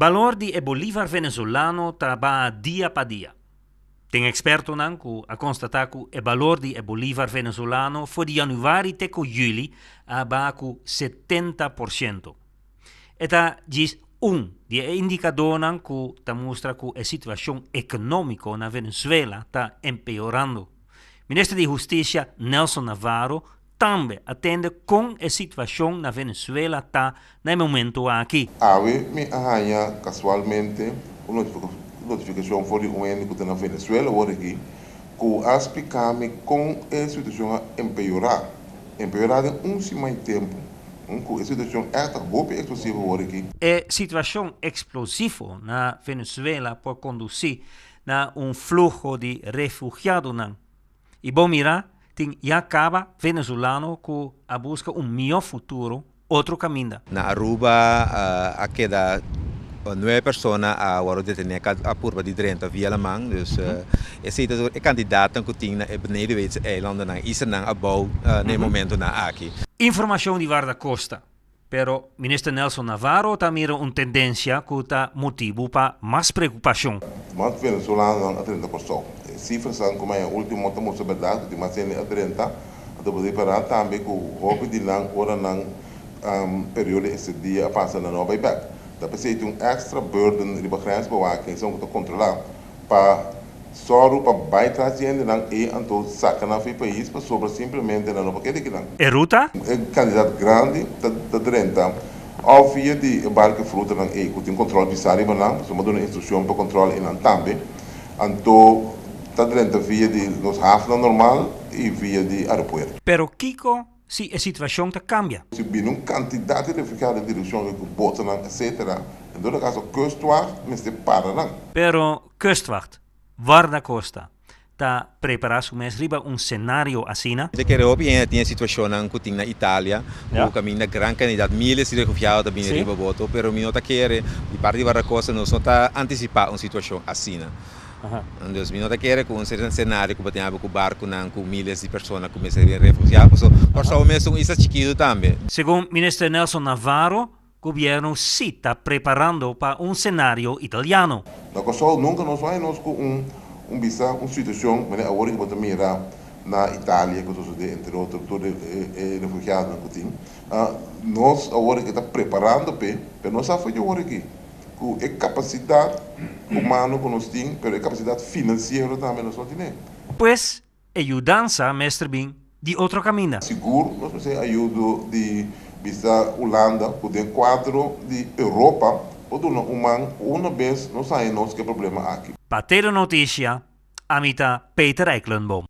Balor di e bolívar venezolano ta baha dia pa dia. Tin ekspertonan ku a konstatá ku e balor di e bolívar venezolano for di yanüari te ku yüli a baha ku 70%. E ta djis un di e indikadónan ku ta mustra ku e situashon ekonómiko na Venezuela ta empeorando. Minister di Hustisia Nelson Navarro tambe a tende kon e situashon na Venezuela ta na e momento aki. Awe mi a haña kasualmente un notifikashon for di un hende ku ta na Venezuela awor aki ku a splika mi kon e situashon a empeorá, empeorá den un siman i tempu, ku e situashon ègt ta hopi eksplosivo awor aki. E situashon eksplosivo na Venezuela por kondusí na un fluho di refugiadonan. I bo mira, tin ya kaba venezolano ku a buska un mihó futuro otro kaminda. Na Aruba a keda nuebe persona a wòrdu detené a purba di drenta via laman. Dus esei ta e kandidatnan ku tin na e Benedenweidse eilandennan, islanan abou na e momentunan aki. Informashon di Wardakosta. Pero Minister Nelson Navarro ta mira un tendensia ku ta motibu pa mas preokupashon. Mas venezolanonan a drenta Kòrsou. E sifranan ku maya último ta mustra bèrdat ku tin mas hende a drenta. Anto bo ripará tambe ku hopi di nan ora nan periodo estedia a pasa nan no a bai bèk. Ta p'esei tin un èkstra burden riba grensbewaking, esun ku ta kontrolá pa sòru pa bai tras di hendenan ei anto saka nan for e pais pasobra simplemente nan no por keda kinan. E ruta? E kantidat grandi ta drenta òf via di e barku e frutanan ei ku tin kòntròl pisá riba nan, pasobra mi a duna instrukshon pa kòntròl einan tambe, anto ta drenta via di nos hafnan normal i via di aeropuerto. Pero kiko si e situashon ta kambia? Si bini un kantidat di refugiado den direkshon ku botonan etcetera, en todo kaso Kustwacht mester para nan. Pero Kustwacht, Wardakosta, ta prepará su mes riba un senario asina? Mi ta kere hopi hende tin e situashonnan ku tin na Italia, ku kaminda gran kantidat miles di refugiado ta bini riba boto, pero mi no ta kere, di parti di Wardakosta nos no ta antisipá un situashon asina. Dus mi no ta kere ku un senario ku bo tin habi ku barkunan ku miles di persona ku mester bin refugiá, pasobra Kòrsou mes ta un isla chikitu tambe. Segun Minister Nelson Navarro, gobièrnu sí ta preparando pa un senario italiano. Na Kòrsou nunka nos no haña nos ku un un bisa un situashon manera awor ku bo ta mira na Italia ku ta sosodé entre otro tur e refugiadonan ku tin. Nos awor aki ta preparando p'e, pero nos sa for di awor aki. Ku e kapasidat humano ku nos tin, pero e kapasidat finansiero tambe nos no tine. Pues, e yudansa mester bin di otro kaminda. Sigur nos mester ayudo di bisa Hulanda ku den kuadro di Europa por duna un man una bes nos haña nos ku e problema aki. Pa Tele Noticia, ami ta Peter Eikelenboom.